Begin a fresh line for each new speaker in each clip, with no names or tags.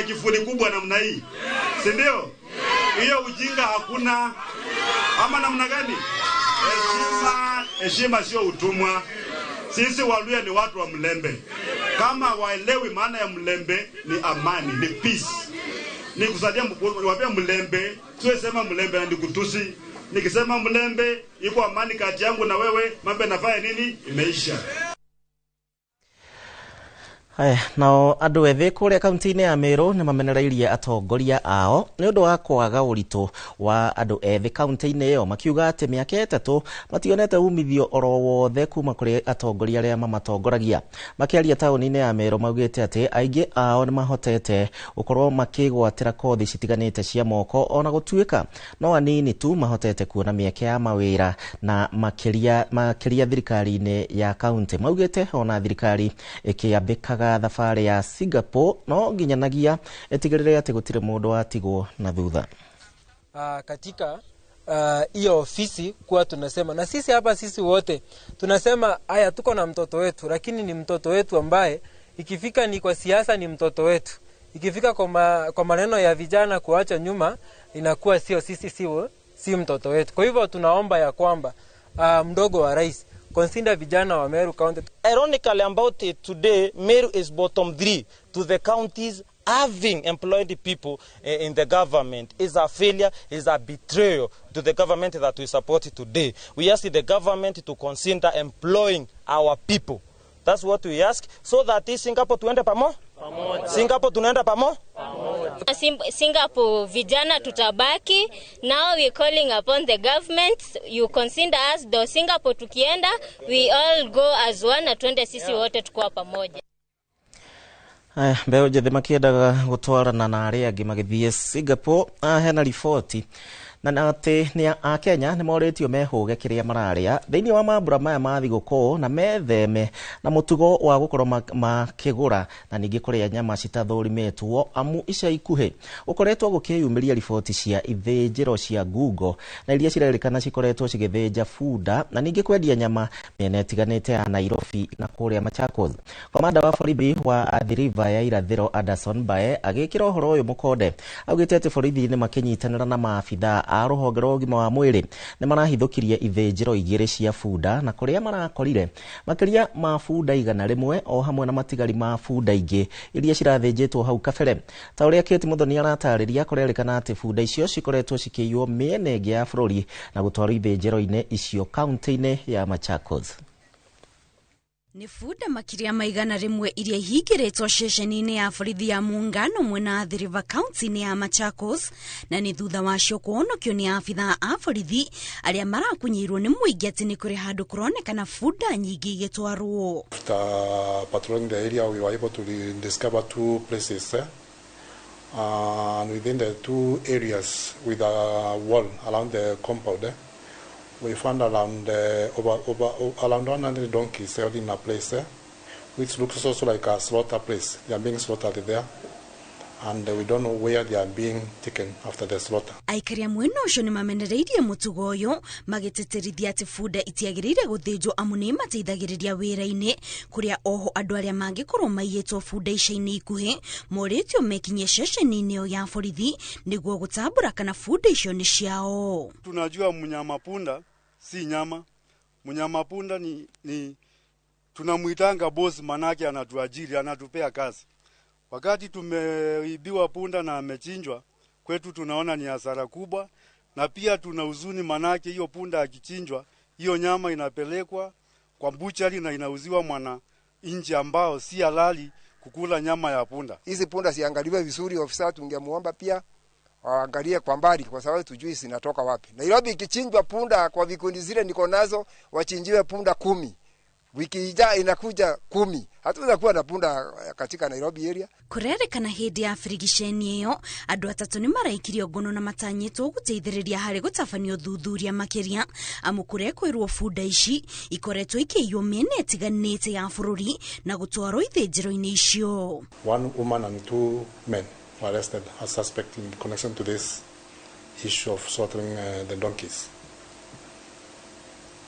na kifuli kubwa namna hii, si ndio? Hiyo ujinga hakuna, ama namna gani? Heshima, heshima sio utumwa. Sisi Waluya ni watu wa mlembe. Kama waelewi maana ya mlembe ni amani, ni peace. Ni kusadia niwaambia mlembe, sio sema mlembe na nikutusi. Nikisema mlembe iko amani kati yangu na wewe, mambo nafanya nini? Imeisha.
Haya, nao andũ ethĩ kũrĩa kaunti-inĩ ya Meru nĩ mamenereirie atongoria ao nĩ ũndũ wa kwaga ũritũ wa andũ ethĩ kaunti-inĩ ĩyo, makiuga atĩ mĩaka 3 mationete umithio oro wothe kuma kũrĩ atongoria arĩa mamatongoragia. Makĩaria taũni-inĩ ya Meru maugĩte atĩ aingĩ ao nĩ mahotete gũkorwo makĩgwatĩra kothi citiganĩte cia moko, ona gũtuĩka no anini tu mahotete kuona mĩeke ya mawĩra na makĩria thirikari-inĩ ya kaunti. Maugĩte ona thirikari ĩkĩambĩkaga thabarĩ ya Singapore no nginyanagia ĩtigĩrĩre atĩ gũtirĩ mũndũ watigwo na thutha.
Katika hiyo ofisi kuwa tunasema na sisi hapa, sisi wote tunasema haya, tuko na mtoto wetu, lakini ni mtoto wetu ambaye ikifika ni kwa siasa ni mtoto wetu, ikifika kwa maneno ya vijana kuacha nyuma inakuwa sio sisi, si mtoto wetu. Kwa hivyo tunaomba ya kwamba mdogo wa rais consider vijana wa Meru County.
Ironically about it today, Meru is bottom 3 to the counties having employed people in the government. Is a failure, is a betrayal to the government that we support today. We ask the government to consider employing our people. That's what we ask, so that this Singapore tuende pamoja. Singapore tunaenda pamoja.
Singapore vijana tutabaki. Now we calling upon the government, you consider us the Singapore tukienda, we all go as one na tuende sisi wote tukua pamoja.
Haya, mbeo njĩthĩ makĩendaga gũtwarana na arĩa angĩ magĩthiĩ Singapore. Hena riboti na atĩ nĩ a Kenya nĩ morĩtio mehũge kĩrĩa mararĩa thĩinĩ wa mambura maya ma thigũkũ na metheme na mũtugo wa gũkorwo makĩgũra na ningĩ kũrĩa nyama citathũrimĩtwo, amu ica ikuhĩ gũkoretwo gũkĩyumĩria riboti cia ithĩnjĩro cia ngungo na iria cirerĩkana cikoretwo cigĩthĩnja bunda na ningĩ kwendia nyama mĩena ĩtiganĩte ya Nairobi na kũrĩa Machakos. Komanda wa borithi wa Athi River ya irathĩro Anderson Bae agĩkĩra ũhoro ũyũ mũkonde augĩte atĩ borithi nĩ makĩnyitanĩra na maabithaa a rũhonge rwa ũgima wa mwĩrĩ nĩ marahithũkirie ithĩnjĩro 2 cia bunda na kũrĩa marakorire makĩria ma bunda 100 o hamwe na matigari ma bunda ingĩ iria cirathĩnjĩtwo hau kabere. Ta ũrĩa Kate Muthoni aratarĩria, kũrerĩkana atĩ bunda icio cikoretwo cikĩiywo mĩena ĩngĩ ya bũrũri na gũtwarwo ithĩnjĩro-inĩ icio kaunti-inĩ ya Machakos.
Nĩ bunda makĩria ma 100 iria ihingĩrĩtwo ceceni-inĩ ya borithi ya Muungano mwena Athi River kaunti-inĩ ya Machakos, na nĩ thutha wacio kũhonokio nĩ abithaa a borithi arĩa marakunyĩirwo nĩ mũingĩ atĩ nĩ kũrĩ handũ kũronekana bunda nyingĩ igĩtwarwo.
After patrolling the area, we were able to discover 2 places, and within the 2 areas with a wall around the compound, we found around around 100 donkeys held in a place, which looks also like a slaughter place. They are being slaughtered there, and we don't know where they are being taken after the slaughter.
Aikari a mwena ũcio nĩ mamenereirie mũtugo ũyũ magĩtĩtĩrithia atĩ bunda itiagĩrĩire gũthĩnjwo amu nĩ imateithagĩrĩria wĩra-inĩ, kũrĩa oho andũ arĩa mangĩkorwo maiyĩtwo bunda ica-inĩ ikuhĩ morĩtio mekinyie ceceni-inĩ ĩyo ya borithi nĩguo gũtambũra kana bunda icio nĩ ciao.
Tunajua mnyama punda si nyama. Mnyama punda ni tunamuitanga boss, manake anatuajiri, anatupea kazi. Wakati tumeibiwa punda na amechinjwa, kwetu tunaona ni hasara kubwa, na pia tuna huzuni manake hiyo punda akichinjwa, hiyo nyama inapelekwa kwa buchari na inauziwa mwana nchi ambao si halali kukula nyama ya punda.
Hizi punda siangaliwe vizuri, ofisa tungemuomba pia waangalie kwa mbali, kwa sababu tujui zinatoka wapi. Nairobi ikichinjwa punda kwa vikundi zile niko nazo, wachinjiwe punda 10. Wiki ijayo inakuja 10. Hatuweza kuwa na punda katika Nairobi area.
Kũrerĩkana hĩndĩ ya birigiceni ĩyo andũ 3 nĩ maraikirio ngono na matanyĩtwo gũteithĩrĩria harĩ gũtabania ũthuthuria makĩria, amu kũrĩa kwĩrwo bunda ici ikoretwo ikĩiywo mĩena ĩtiganĩte ya bũrũri na gũtwarwo ithĩnjĩro-inĩ icio.
1 woman and 2 men were arrested as suspect in connection to this issue of slaughtering the donkeys.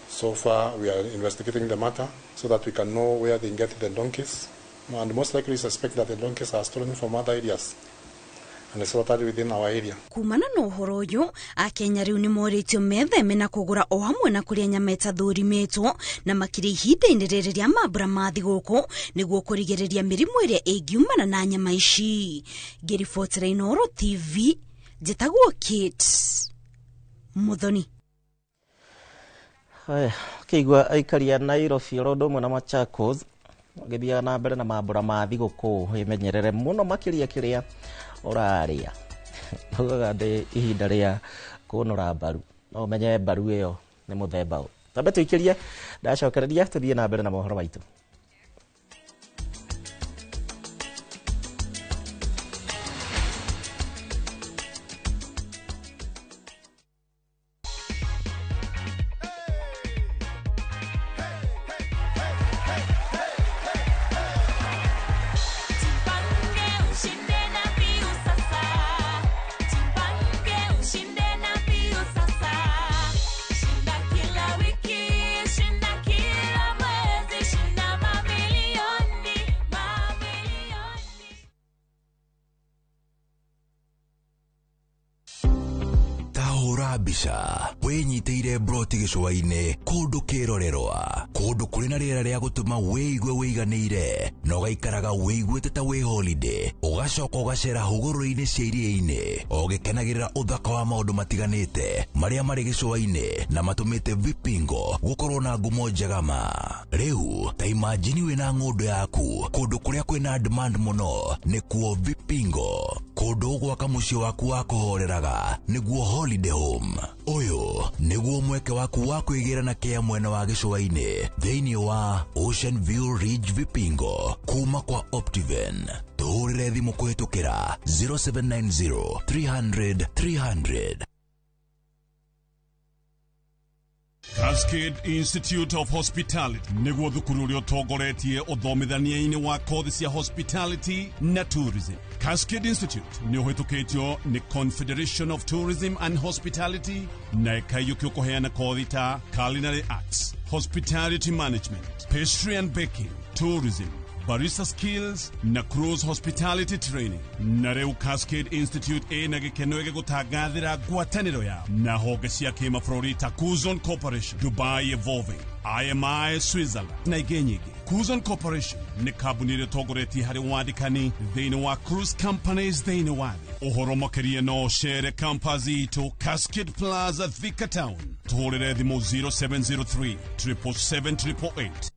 So far, we are investigating the matter so that we can know where they get the donkeys, and most likely suspect that the donkeys are stolen from other areas and slaughtered within our area.
Kumana na ũhoro ũyũ, Akenya rĩu nĩ morĩtio metheme na kũgũra o hamwe na kũrĩa nyama ĩtathũrimĩtwo, na makĩria ihinda-inĩ rĩrĩ rĩa mambura ma thigũkũ, nĩguo kũrigĩrĩria mĩrimũ ĩrĩa ĩngiumana na nyama ici. Ngĩribotera Inooro TV, njĩtagwo Kate Muthoni.
Haya, ũkĩigua aikari a Nairobi oro ũndũ ũmwe na Machakos magĩthiaga na mbere na mambura ma thigũkũ, wĩmenyerere mũno makĩria kĩrĩa ũrarĩa. Maugaga ndĩ ihinda rĩa kũnũra mbaru, no ũmenye mbaru ĩyo nĩ mũthemba ũ. Tambe tũikĩrie, ndacokereria tũthiĩ na mbere na mohoro maitũ.
Mbica wĩnyitĩire broti gĩcũa-inĩ kũndũ kĩrorerwa, kũndũ kũrĩ na rĩera rĩa gũtũma wĩigue wĩiganĩire na ũgaikaraga wĩiguĩte ta wĩ holiday, ũgacoka ũgacera hũgũrũrũ-inĩ cia iria-inĩ ũgĩkenagĩrĩra ũthaka wa maũndũ matiganĩte marĩa marĩ gĩcũa-inĩ na matũmĩte Vipingo gũkorwo na ngumo njega ma. Rĩu ta imagine wĩna ng'ũndũ yaku kũndũ kũrĩa kwĩna demand mũno nĩkuo Vipingo, kũndũ ũgwaka mũciĩ waku wa kũhoreraga nĩguo holiday home. Ũyũ nĩguo mweke waku wa kwĩgĩra na kĩa mwena wa gĩcũa-inĩ thĩinĩ wa Ocean View Ridge Vipingo kuma kwa Optiven. Tũhũrĩre thimũ kũhĩtũkĩra 0790 300 300.
Cascade Institute of Hospitality nĩguo thukuru ũrĩa ũtongoretie ũthomithania-inĩ wa kothi cia hospitality na tourism. Cascade Institute nĩ ũhĩtũkĩtio nĩ Confederation of Tourism and Hospitality na ĩkaiyũkio kũheana kothi ta culinary arts, hospitality management, pastry and baking, tourism, barista skills na cruise hospitality training. Na rĩu Cascade Institute ĩna gĩkeno gĩgũtangathĩra ngwatanĩro yao na honge cia kĩmabũrũri ta Kuzon Corporation, Dubai Evolving, IMI Switzerland na ingĩ nyingĩ. Kuzon Corporation nĩ kambuni ĩrĩa ĩtongoretie harĩ wandĩkani thĩinĩ wa cruise companies thĩinĩ wa thĩ. Ũhoro makĩria no ũcere campus itũ Cascade Plaza, Thika Town. Tũhũrĩre thimũ 0703 777 888.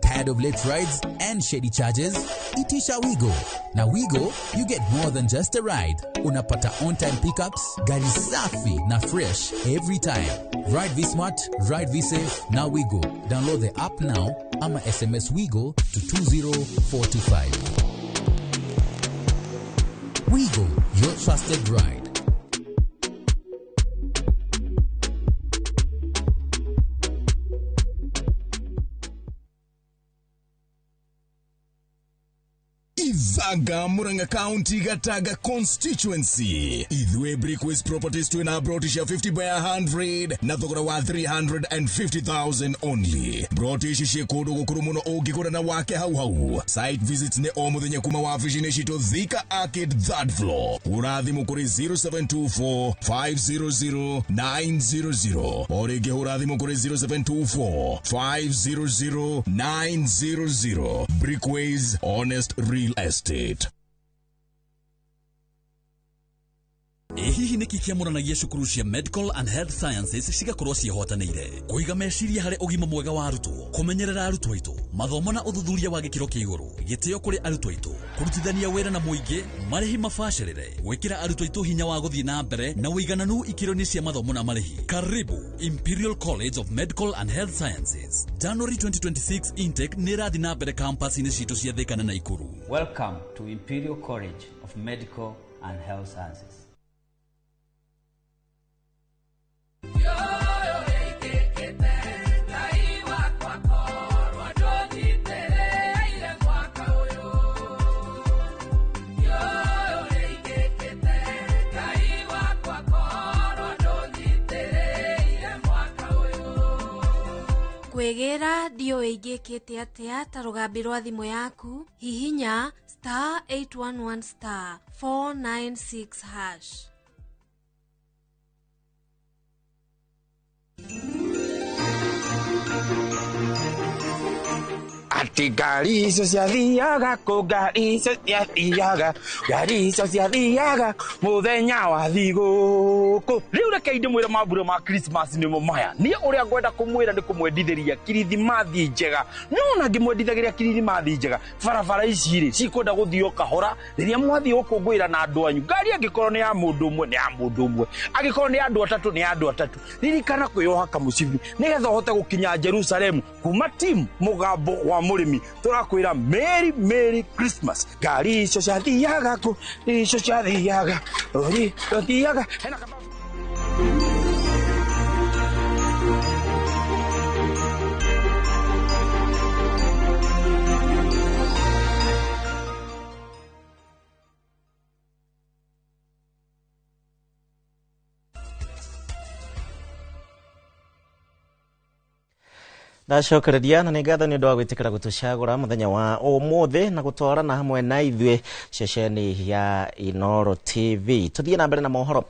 Tired of late rides and shady charges? Itisha Wigo. Now Wigo, you get more than just a ride. Unapata on-time pickups, gari safi na fresh every time. Ride V-Smart, ride V-Safe, now Wigo. Download the app now ama SMS Wigo to 20425. Wigo, your trusted ride.
Ithaga Murang'a County Gataga constituency. Ithue Brickways Properties twina broti cia 50 by 100 na thogora wa 350,000 only. Broti ici ciĩ kũndũ gũkũrũ mũno ũngĩgũra na wake hau hau. Site visits nĩ o mũthenya kuma wabici-inĩ citũ Thika Arcade 3rd floor. Hũra thimũ kũrĩ 0724 500 900. O rĩngĩ hũra thimũ kũrĩ 0724 500 900. Brickways, honest real estate.
Hihi nĩkĩ kĩamũranagia cukuru cia Medical and Health Sciences cigakorwo ciĩhotanĩire kũiga meciria harĩ ũgima mwega wa arutwo, kũmenyerera arutwo aitũ, mathomo na ũthuthuria wa gĩkĩro kĩa igũrũ, gĩtĩo kũrĩ arutwo aitũ, kũrutithania wĩra na mũingĩ, marĩhi mabacĩrĩre, gwĩkĩra arutwo aitũ hinya wa gũthiĩ na mbere na ũigananu ikĩro-inĩ cia mathomo na marĩhi. Karibu Imperial College of Medical and Health Sciences. January 2026 intake nĩ ĩrathiĩ na mbere campus-inĩ citũ cia Thika na Nakuru.
Welcome to Imperial College of Medical and Health Sciences.
Kwĩgĩra
Ngĩgĩra ndiũĩ ingĩkĩte atĩa ta rũgambi rwa thimũ yaku, hihinya star 811 star 496 hash.
Ati ngari icio ciathiaga kũ, ngari icio ciathiaga, ngari icio ciathiaga mũthenya wa thigũkũ. Rĩu reke ndĩmwĩre mambura ma Christmas nĩmo maya. Niĩ ũrĩa ngwenda kũmwĩra nĩ kũmwendithĩria kirithimathi njega. No ona ngĩmwendithagĩria kirithimathi njega, barabara ici rĩ cikwenda gũthiĩ kahora rĩrĩa mwathiĩ gũkũngũĩra na andũ anyu. Ngari angĩkorwo nĩ ya mũndũ ũmwe nĩ ya mũndũ ũmwe, angĩkorwo nĩ ya andũ atatũ nĩ ya andũ atatũ. Ririkana kwĩyoha kamũcibi nĩgetha ũhote gũkinya Jerusalemu kuma timu mũgambo wa mũrĩmi. Tũrakwĩra Merry Merry Christmas. Ngari icio ciathiaga kũ, icio ciathiaga, ori ciathiaga. Hena
Ndacokereria na nĩ ngatho nĩ ũndũ wa gwĩtĩkĩra gũtũcagũra mũthenya wa ũmũthĩ na gũtwarana hamwe na ithuĩ ceceni ya Inooro TV. Tũthiĩ na mbere na mohoro.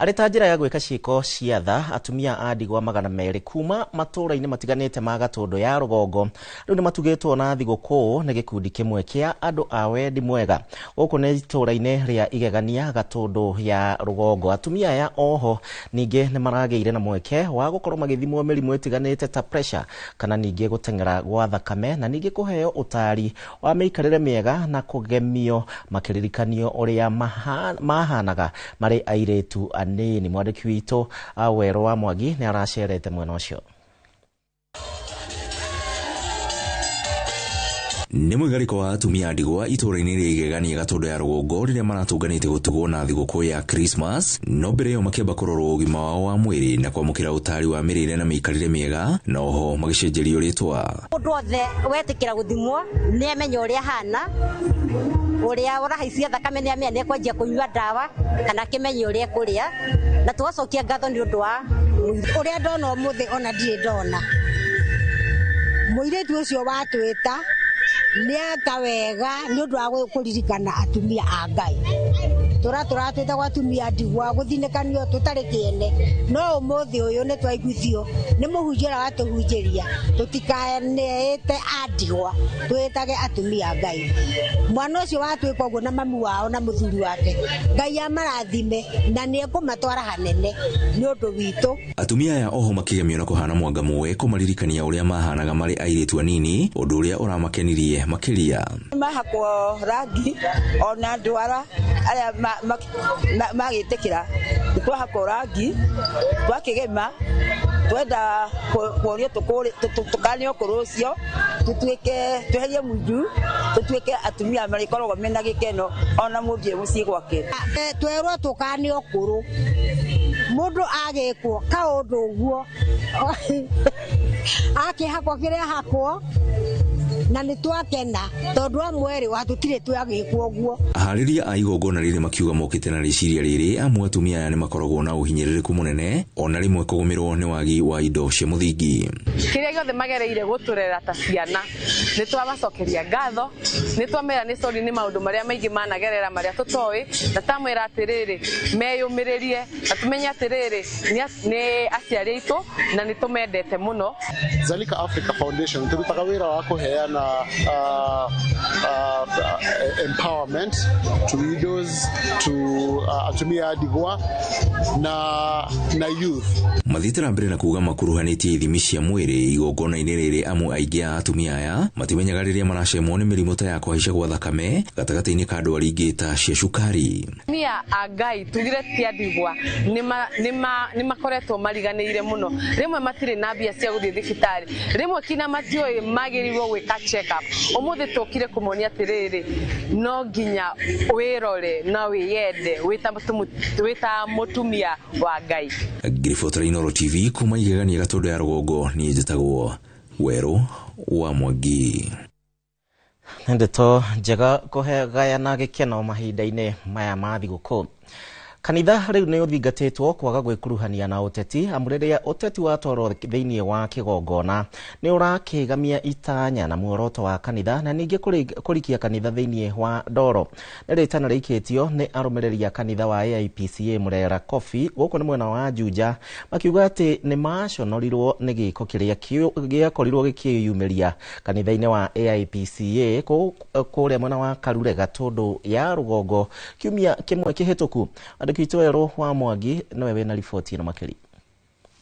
Arĩ ta njĩra ya gwĩka ciĩko cia tha, atumia a ndigwa 200 kuma matũũra-inĩ matiganĩte ma Gatũndũ ya rũgongo rĩu nĩ matugĩtwo na thigũkũ nĩ gĩkundi kĩmwe kĩa andũ a wendi mwega. Gũkũ nĩ itũũra-inĩ rĩa Igegania, Gatũndũ ya rũgongo. Atumia aya oho ningĩ nĩ maragĩire na mweke wa gũkorwo magĩthimwo mĩrimũ ĩtiganĩte ta pressure kana ningĩ gũteng'era gwa thakame na ningĩ kũheo ũtari wa mĩikarĩre mĩega na kũgemio makĩririkanio ũrĩa mahanaga marĩ airĩtu anini. Mwandĩki witũ Werũ wa Mwangi nĩ aracerete mwena ũcio.
Nĩ mũigarĩko wa atumia a ndigwa itũũra-inĩ rĩa Igegania Gatũndũ ya rũgongo rĩrĩa maratũnganĩte gũtugwo na thigũkũ ya Christmas, no mbere ĩyo makĩamba kũrorwo ũgima wao wa mwĩrĩ na kwamũkĩra ũtari wa mĩrĩre na mĩikarĩre mĩega, na oho magĩcenjerio rĩtwa.
Mũndũ wothe wetĩkĩra gũthimwo nĩ amenya ũrĩa ahana, ũrĩa ũrahaicia thakame nĩ amenya nĩ ekwanjia kũnyua ndawa kana akĩmenye ũrĩa ekũrĩa, na tũgacokia ngatho nĩ ũndũ wa
ũrĩa ndona ũmũthĩ ona ndirĩ ndona. Mũirĩtu ũcio watwĩta nĩ aka wega nĩ ũndũ wa kũririkana atumia a Ngai. Tũratwĩtagwo atumia ndigwa gũthinĩkanio tũtarĩ kĩene, no ũmũthĩ ũyũ nĩ twaiguithio nĩ mũhunjia ũrĩa watũhunjĩria tũtikaneĩte a ndigwa, twĩtage atumia a Ngai. Mwana ũcio watwĩka ũguo na mami wao na mũthuri wake, Ngai amarathime na nĩ ekũmatwara hanene nĩ ũndũ witũ.
Atumia aya oho makĩgemio na kũhana mwanga mũwe kũmaririkania ũrĩa mahanaga marĩ airĩtu anini, ũndũ ũrĩa ũramakenirie makĩria.
Mahakwo rangi ona ndwara arĩa magĩtĩkĩra twahakwo rangi twakĩgema twenda kuorio tũkane ũkũrũ ũcio tũtuĩke tweherie munju tũtuĩke atumia marĩkoragwo mena gĩkeno ona mũndũ e mũciĩ gwake.
Twerwo tũkane ũkũrũ, mũndũ agĩkwo kaũndũ ũguo akĩhakwo kĩrĩa hakwo na nĩ twakena tondũ amwe rĩ watũtirĩ twagĩkwo ũguo.
Aharĩria a igongona rĩrĩ makiuga mokĩte na rĩciria rĩrĩ amwe atumia aya nĩ makoragwo na ũhinyĩrĩrĩku mũnene ona rĩmwe kũgũmĩrwo nĩ wagi wa indo cia mũthingi.
Kĩrĩa gĩothe magereire gũtũrera ta ciana nĩ twabacokeria ngatho, nĩ twamera nĩ sorry nĩ maũndũ marĩa maingĩ managerera marĩa tũtoĩ, na tamwĩra atĩrĩrĩ meyũmĩrĩrie na tũmenye atĩrĩrĩ nĩ aciari aitũ na nĩ tũmendete mũno.
Zalika Africa Foundation tũrutaga wĩra wa kũheana empowerment to widows, to atumia ndigwa na youth.
Mathiĩte na mbere na kuga makuruhanĩtie ithimi cia mwĩrĩ igongona-inĩ rĩrĩ amu aingĩ a atumia aya matimenyaga rĩrĩa maracemwo nĩ mĩrimũ ta ya kũhaica gwa thakame gatagatĩ-inĩ ka ndwari ingĩ ta cia cukari.
Atumia a Ngai tugire ti a ndigwa nĩ makoretwo mariganĩire mũno, rĩmwe matirĩ na mbia cia gũthiĩ thibitarĩ, rĩmwe kinya matiũĩ magĩrĩirwo gwĩka check up. Ũmũthĩ tũkire kũmonia atĩrĩrĩ no nginya wĩrore na wĩyende wĩta mũtumia wa Ngai.
Ngiribotera Inooro TV kuma Igegania Gatũndũ ya rũgongo, niĩ njĩtagwo Werũ wa Mwangi.
Ndeto njega kũhegayana gĩkeno mahinda-inĩ maya ma thigũkũ. Kanitha rĩu nĩ ũthingatĩtwo kwaga gwĩkuruhania na ũteti, amu rĩrĩa ũteti watwarwo thĩinĩ wa kĩgongona nĩ ũrakĩgamia itanya na muoroto wa kanitha, na ningĩ kũrikia kanitha thĩinĩ wa ndoro. Nĩ rĩtana rĩikĩtio nĩ arũmĩrĩri a kanitha wa AIPCA Murera Coffee gũkũ nĩ mwena wa Juja, makiuga atĩ nĩ maconorirwo nĩ gĩko kĩrĩa gĩakorirwo gĩkĩyumĩria kanitha-inĩ wa AIPCA kũrĩa mwena wa Karure Gatũndũ ya rũgongo kiumia kĩmwe kĩhĩtũku. Andĩki witũ wa Mwangi nowe wĩna riboti ĩno makĩria.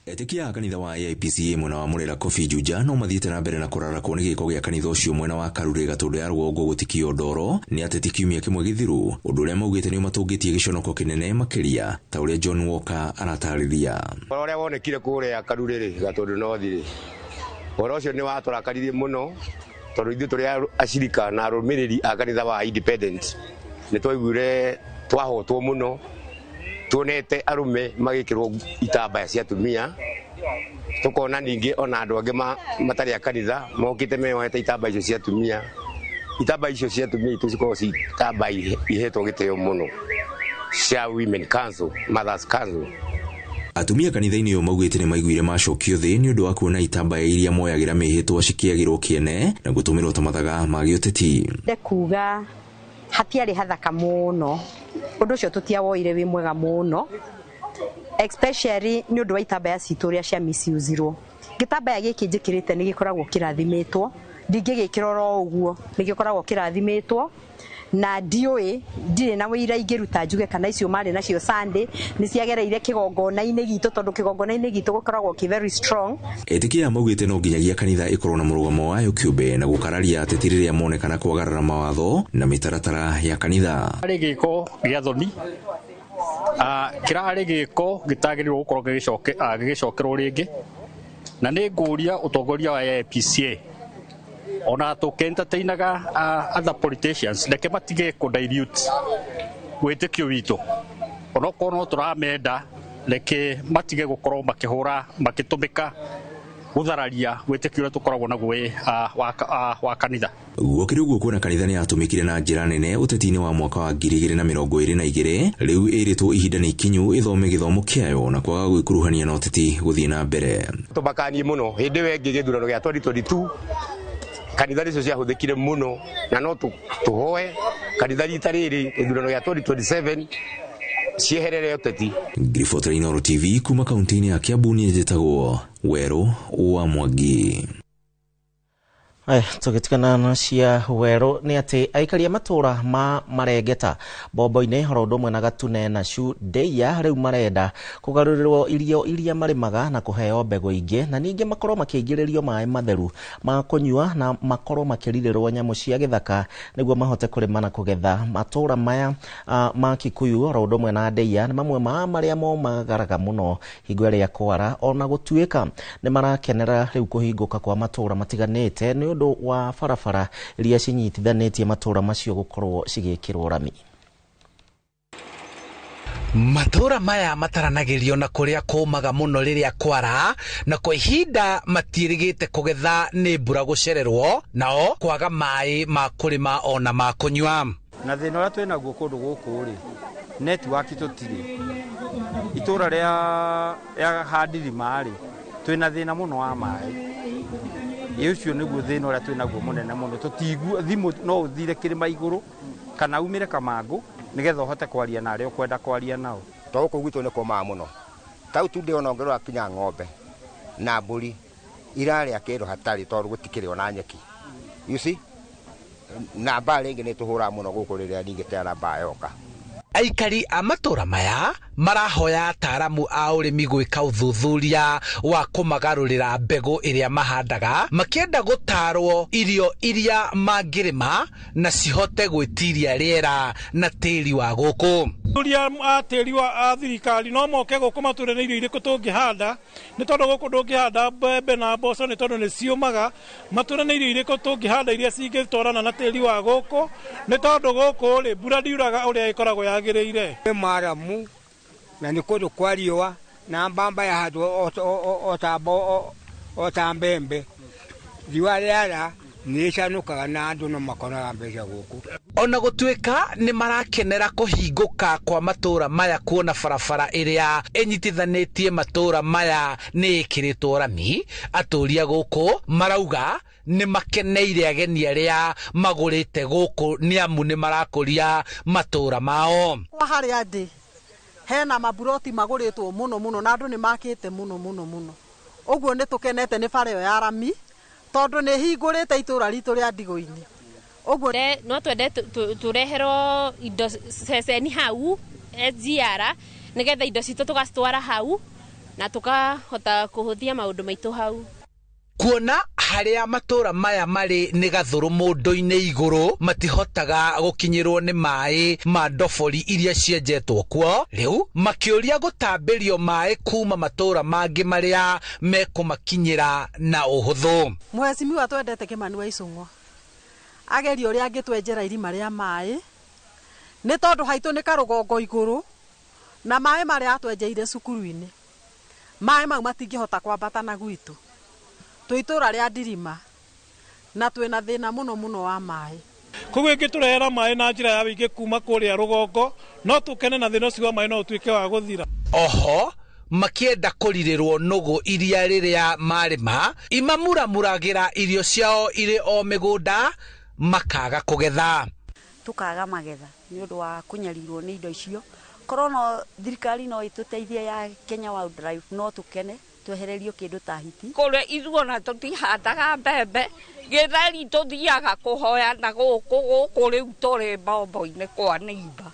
Etĩkia a kanitha wa AIPCA mwena wa Murera Coffee Juja no mathiĩte na mbere na kũrarakwo nĩ gĩko gĩa kanitha ũcio mwena wa Karure Gatũndũ ya rũgongo gũtikio ndoro nĩ ateti kiumia kĩmwe gĩthiru, ũndũ ũrĩa maugĩte nĩ ũmatũngĩtie gĩconoko kĩnene makĩria ta ũrĩa John Walker aratarĩria.
Ũhoro ũrĩa wonekire kũrĩa Karure rĩ Gatũndũ North rĩ, ũhoro ũcio nĩ watũrakaririe mũno tondũ ithuĩ tũrĩ acirika na arũmĩrĩri a kanitha wa Independent nĩ twaiguire twahotwo mũno tuonete arume magikirwo itambaya cia atumia, tukona ningĩ ona andũ angĩ matarĩ a kanitha mokĩte meyohete itambaya icio cia atumia. Itambaya icio cia atumia itũ cikoragwo ci itambaya ihetwo gĩtĩo mũno cia Women Council, Mothers Council.
Atumia kanitha-inĩ ũyũ maugĩte nĩ maiguire macokio thĩ nĩ ũndũ wa kuona itambaya iria moyagĩra mĩhĩtwa cikĩagĩrwo kĩene na gũtũmĩrwo ta mathaga ma gĩũteti.
Kuga hatiarĩ hathaka mũno, ũndũ ũcio tũtiawoire wĩ mwega mũno, especially nĩ ũndũ wa itambaya citũ ũrĩa cia misuse-irwo. Gĩtambaya gĩkĩ njĩkĩrĩte nĩ gĩkoragwo kĩrathimĩtwo, ndingĩgĩkĩra oro ũguo, nĩ gĩkoragwo kĩrathimĩtwo na ndiũĩ, ndirĩ na wĩira ingĩruta njuge kana icio marĩ nacio Sunday nĩ ciagereire kĩgongona-inĩ gitũ, tondũ kĩgongona-inĩ gitũ gũkoragwo kĩ very strong.
Etĩkia maugĩte no nginyagia kanitha ĩkorwo na mũrũgamo wayo kĩũmbe na gũkararia ateti rĩrĩa monekana kwagarara mawatho na mĩtaratara ya kanitha.
Harĩ gĩko gĩa thoni, kĩrarĩ gĩko gĩtagĩrĩirwo gũkorwo gĩgĩcokerwo rĩngĩ, na nĩ ngũria ũtongoria wa AIPCA ona tũkĩentertainaga other politicians reke matige kũ dilute wĩtĩkio witũ, onokorwo no tũramenda reke matige gũkorwo makĩhũra makĩtũmĩka gũthararia wĩtĩkio ũrĩa tũkoragwo naguo wa kanitha.
Gũkĩrĩ ũguo kuona kanitha nĩ yatũmĩkire na njĩra nene ũteti-inĩ wa mwaka wa 2022, rĩu ĩrĩtwo ihinda nĩ ikinyu ĩthome gĩthomo kĩayo na kwaga gwĩkuruhania na ũteti gũthiĩ na mbere.
Tũmakanie mũno hĩndĩ ĩyo ĩngĩ gĩthurano gĩa 2022 kanitha nicio ciahũthĩkire mũno, na no tũhoe kanitha rita rĩrĩ gĩthurano gĩa 2027 cieherere ũteti.
Ngiribota Inooro TV kuma kaunti-inĩ ya Kiambu, niĩ njĩtagwo Werũ wa Mwangi.
Tũgĩtigana na cia werũ nĩ atĩ aikari a matũra ma Marengeta Bombo-inĩ oro ũndũ ũmwe na Gatune na Shudeia rĩu marenda kũgarũrĩrwo irio iria marĩmaga na kũheo mbegũ ingĩ, na ningĩ makorwo makĩingĩrĩrio maĩ matheru ma kũnyua na makorwo makĩrirĩrwo nyamũ cia gĩthaka nĩguo mahote kũrĩma na kũgetha. Matũra maya ma Kikuyu oro ũndũ ũmwe na Ndeia nĩ mamwe ma marĩa momagaraga mũno hingo ĩrĩa kwara, ona gũtuĩka nĩ marakenera rĩu kũhingũka kwa matũra matiganĩte nĩ ũndũ wa barabara iria cinyitithanĩtie matũra macio gũkorwo cigĩkĩrwo rami.
Matũra maya mataranagĩrio na kũrĩa kũmaga mũno rĩrĩa kwara, na kwa ihinda matiĩrĩgĩte kũgetha nĩ mbura gũcererwo, nao kwaga maĩ ma kũrĩma ona ma kũnyua.
Na thĩna ũrĩa twĩnaguo kũndũ gũkũ rĩ, network tũtirĩ. Itũra rĩa Handirima rĩ, twĩna thĩna mũno wa maĩ. Ĩ ũcio nĩguo thĩna ũrĩa twĩnaguo mũnene mũno. Tũtigua thimũ, no ũthire kĩrĩma igũrũ kana umĩre Kamangũ nĩgetha ũhote kwaria na arĩa ũkwenda kwaria nao.
To gũkũ gwitũ nĩ kũmaga mũno. Tau tu ndĩ ona ũngĩrora kinya ng'ombe na mbũri irarĩa kĩndũ hatarĩ tondũ gũtikĩrĩ ona nyeki. You see? Na mbaa rĩngĩ nĩ tũhũraga mũno gũkũ rĩrĩa ningĩ tena mbaa yoka.
Aikari a matũra maya marahoya ataaramu a ũrĩmi gwĩka ũthuthuria wa kũmagarũrĩra mbegũ ĩrĩa mahandaga, makĩenda gũtarwo irio iria mangĩrĩma na cihote gwĩtiria rĩera na tĩri wa gũkũ.
Thuthuria a tĩri wa thirikari no moke gũkũ matũre nĩ irio irĩkũ tũngĩhanda, nĩ tondũ gũkũ ndũngĩhanda mbembe na mboco nĩ tondũ nĩ ciũmaga. Matũre nĩ irio irĩkũ tũngĩhanda iria cingĩtwarana na tĩri wa gũkũ, nĩ tondũ gũkũ rĩ mbura ndiuraga ũrĩa ĩkoragwo yagĩrĩire.
Nĩ maramu na nĩ kũndũ kwa riũa na mbamba yahandwo o ta mbembe, riũa rĩara Nĩ ĩcanũkaga na andũ no makonaga mbeca gũkũ.
Ona gũtuĩka nĩ marakenera kũhingũka kwa matũũra maya kuona barabara ĩrĩa ĩnyitithanĩtie matũũra maya nĩ ĩkĩrĩtwo rami, atũũria gũkũ marauga nĩ makeneire ageni arĩa magũrĩte gũkũ nĩ amu nĩ marakũria matũũra mao.
Kwa harĩa ndĩ hena maburoti magũrĩtwo mũno mũno na andũ nĩ makĩte mũno mũno mũno. Ũguo nĩ tũkenete nĩ bara ĩyo ya rami tondũ nĩ hingũrĩte itũũra ritũ rĩa Ndigũ-inĩ. Ũguo
no twende tũreherwo indo ceceni hau SGR nĩgetha indo citũ tũgacitwara hau na tũkahota kũhũthia maũndũ maitũ hau.
Kuona harĩa matũũra maya marĩ nĩ gathũrũ mũndũ-inĩ igũrũ matihotaga gũkinyĩrwo nĩ maĩ ma ndobori iria cienjetwo kuo, rĩu makĩũria gũtambĩrio maĩ kuma matũũra mangĩ marĩa mekũmakinyĩra na ũhũthũ.
Mheshimiwa twendete Kimani wa Ichung'wa ageria ũrĩa angĩtwenjera irima rĩa maĩ nĩ tondũ haitũ nĩ karũgongo igũrũ na maĩ marĩa atwenjeire cukuru-inĩ maĩ mau matingĩhota kwambata na gwitũ. Twĩ itũũra rĩa Ndirima na twĩna thĩna mũno mũno wa maĩ.
Koguo ĩngĩtũrehera maĩ na njĩra ya wĩingĩ kuma kũrĩa rũgongo no tũkene na thĩna ũcio wa maĩ no ũtuĩke wa gũthira.
Oho makĩenda kũrirĩrwo nũgũ iria rĩrĩa marĩma imamuramuragĩra irio ciao irĩ o mĩgũnda makaga kũgetha.
Tũkaga magetha nĩ ũndũ wa kũnyarirwo nĩ indo icio. Korwo no thirikari no ĩtũteithie ya Kenya Wildlife no tũkene twehererio kĩndũ ta hiti.
Kũrĩa ithuĩ ona tũtihandaga mbembe gĩtheri tũthiaga kũhoya na gũkũ gũkũ rĩu tũrĩ mbombo-inĩ kwa neighbor.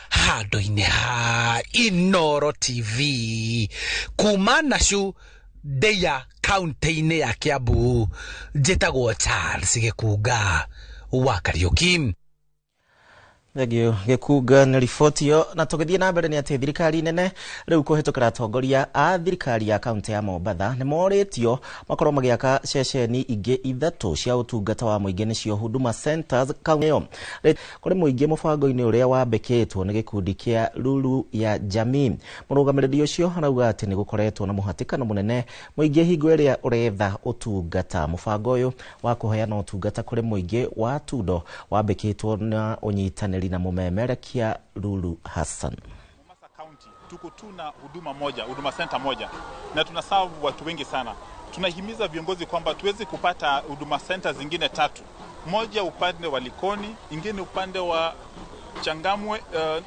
Handũ-inĩ ha Inooro TV kuma Nacu Ndeia kaunti-inĩ ya Kiambu, njĩtagwo Charles Gĩkunga wa Kariũki.
Thengio Gĩkunga nĩ riboti ĩyo. Na tũgĩthiĩ na mbere nĩ atĩ thirikari nene rĩu kũhĩtũkĩra atongoria a thirikari ya kaunti ya Mombatha nĩ morĩtio makorwo magĩaka ceceni ingĩ ithatũ cia ũtungata wa mũingĩ nĩcio Huduma Centers kaunti ĩyo. Kũrĩ mũingĩ mũbango-inĩ ũrĩa wambĩkĩtwo nĩ gĩkundi kĩa Lulu ya Jamii. Mũrũgamĩrĩri ũcio arauga atĩ nĩ gũkoretwo na mũhatĩkano mũnene mũingĩ hingo ĩrĩa ũretha ũtungata. Mũbango ũyũ wa kũheana ũtungata kũrĩ mũingĩ wa Tudo wambĩkĩtwo na ũnyitanĩri na mumemerekia Lulu Hassan.
Mombasa County tuko tuna huduma moja, huduma center moja, na tunaserve watu wengi sana. Tunahimiza viongozi kwamba tuweze kupata huduma center zingine tatu, moja upande wa Likoni, ingine upande wa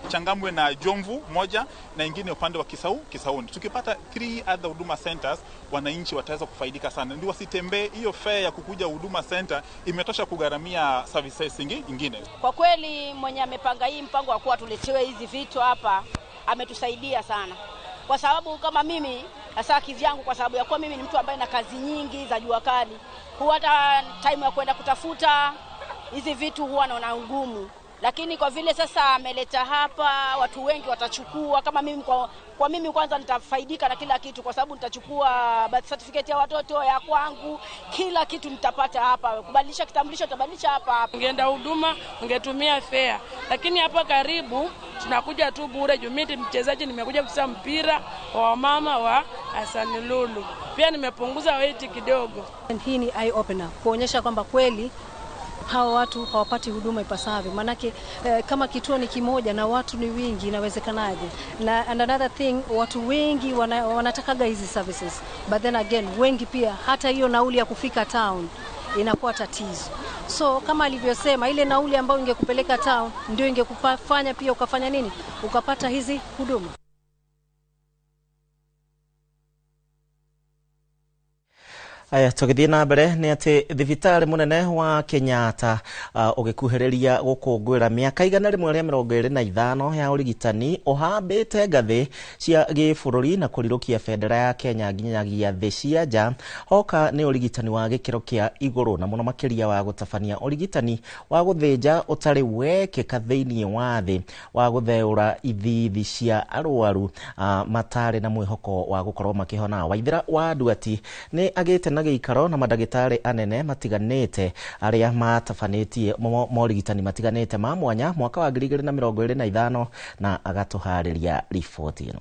Changamwe na Jomvu moja, na ingine upande wa Kisauni. Tukipata 3 other huduma centers, wananchi wataweza kufaidika sana. Ndio wasitembee, hiyo fare ya kukuja huduma center imetosha kugharamia services ingine.
Kwa kweli mwenye amepanga hii mpango wa kuwa tuletewe hizi vitu hapa ametusaidia sana. Kwa sababu kama mimi hasa kivyangu, kwa sababu ya kuwa mimi ni mtu ambaye na kazi nyingi za jua kali, huwa hata time ya kwenda kutafuta hizi vitu huwa naona ngumu. Lakini kwa vile sasa ameleta hapa, watu wengi watachukua. Kama mimi kwa mimi kwanza nitafaidika na kila kitu, kwa sababu nitachukua birth certificate ya watoto, ya kwangu, kila kitu nitapata hapa. Kubadilisha kitambulisho nitabadilisha hapa hapa.
Ungeenda huduma ungetumia fare, lakini hapa karibu tunakuja tu bure. Jumiti mchezaji nimekuja kucheza mpira wa mama wa Hassan Lulu. Pia nimepunguza weight kidogo.
Hii ni eye opener kuonyesha kwamba kweli hawa watu hawapati huduma ipasavyo. Manake kama kituo ni kimoja na watu ni wingi, inawezekanaje? Na and another thing, watu wengi wanatakaga hizi services, but then again wengi pia hata hiyo nauli ya kufika town inakuwa tatizo. So kama alivyosema, ile nauli ambayo ingekupeleka town ndio ingekufanya pia ukafanya nini, ukapata hizi huduma.
Aya, tũgĩthiĩ na mbere nĩ atĩ thibitarĩ mũnene wa Kenyatta ũgĩkuhĩrĩria gũkũngũĩra mĩaka 125 ya ũrigitani ũhambĩte ngathĩ cia gĩbũrũri na kũrirũkia bendera ya Kenya nginyagia thĩ cia nja. Hoka nĩ ũrigitani wa gĩkĩro kĩa igũrũ na mũno makĩria wa gũtabania ũrigitani wa gũthĩnja ũtarĩ wekĩka thĩinĩ wa thĩ wa gũtheũra ithithi cia arwaru matarĩ na mwĩhoko wa gũkorwo makĩhona. Waithera wa Nduati nĩ agĩte na gĩikaro na mandagĩtarĩ anene matiganĩte arĩa matabanĩtie morigitani matiganĩte ma mwanya mwaka wa 2025 na agatũharĩria riboti ĩno.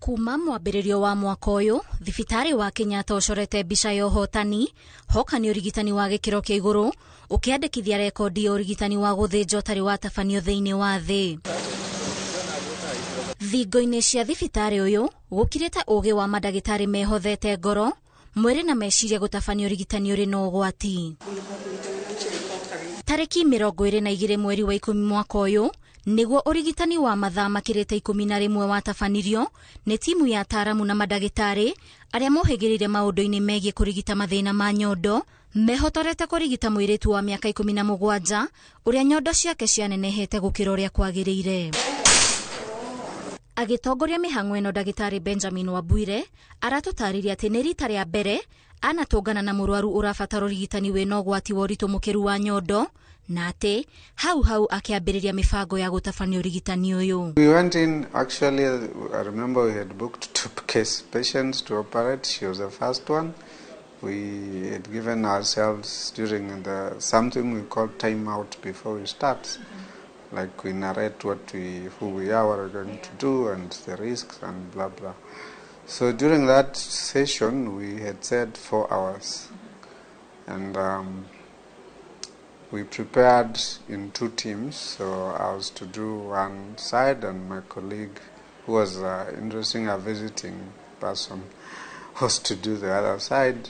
Kuma mwambĩrĩrio wa mwaka ũyũ, thibitarĩ wa Kenyatta ũcorete mbica ya ũhotani hoka nĩ ũrigitani wa gĩkĩro kĩa igũrũ ũkĩandĩkithia rekondi ya ũrigitani wa gũthĩnjwo ũtarĩ watabanio thĩinĩ wa thĩ. Thingo-inĩ cia thibitarĩ ũyũ gũkirĩte ũgĩ wa mandagĩtarĩ mehothete ngoro, mwĩrĩ na meciria gũtabania ũrigitani ũrĩ na ũgwati. Tarĩki 22 mweri wa 10 mwaka ũyũ nĩguo ũrigitani wa mathaa makĩrĩte 11 watabanirio nĩ timu ya ataaramu na mandagĩtarĩ arĩa mohĩgĩrĩire maũndũ-inĩ megiĩ kũrigita mathĩna ma nyondo, mehotorete kũrigita mũirĩtu wa mĩaka 17 ũrĩa nyondo ciake cianenehete gũkĩra ũrĩa kwagĩrĩire. Agĩtongoria mĩhang'o ĩno, ndagĩtarĩ Benjamin Wabwire aratũtarĩria atĩ nĩ rita rĩa mbere anatũngana na mũrwaru ũrabatara ũrigitani wĩna ũgwati wa ũritũ mũkĩru wa nyondo, na atĩ hau hau akĩambĩrĩria mĩbango ya gũtabania ũrigitani ũyũ.
We went in, actually, I remember we had booked 2 case patients to operate. She was the first one. We had given ourselves during the something we call time out before we start. Like we narrate who we are, what we're going to do, and the risks, and blah, blah. So during that session, we had said 4 hours. And we prepared in 2 teams. So I was to do one side, and my colleague, who was interesting, a visiting person, was to do the other side.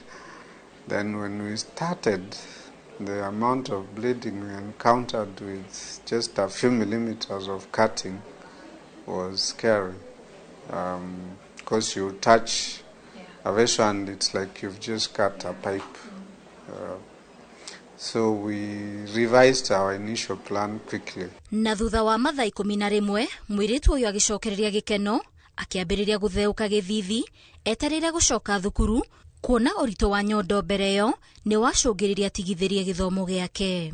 Then when we started, the amount of bleeding we encountered with just a few millimeters of cutting was scary. Because you touch a vessel and it's like you've just cut a pipe. So we revised our initial plan quickly.
Na thutha wa mathaa 11, mũirĩtu ũyũ agĩcokereria gĩkeno, akĩambĩrĩria gũtheũka gĩthithi, etereire gũcoka thukuru, kuona ũritũ wa nyondo mbere ĩyo nĩ wacũngĩrĩria atigithĩrie gĩthomo gĩake.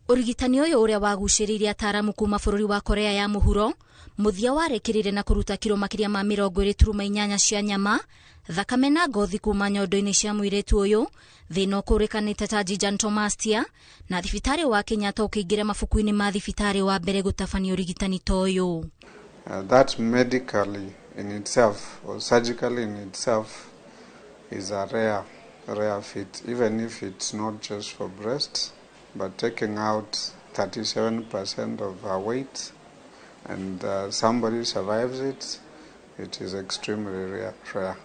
Ũrigitani ũyũ ũrĩa wagucĩrĩirie ataaramu kuma bũrũri wa Korea ya mũhuro, mũthia warĩkĩrĩire na kũruta kiro makĩria ma 28 cia nyama, thakame na ngothi kuma nyondo-inĩ cia mũirĩtu ũyũ, thĩna ũkũrĩkanĩte ta gigantomastia, na thibitarĩ wa Kenyatta ũkĩingĩra mabuku-inĩ ma thibitarĩ wa mbere gũtabania ũrigitani ta ũyũ.
That medically in itself or surgically in itself is a rare feat, even if it's not just for breasts, but taking out 37% of her weight and somebody survives it, it is extremely rare.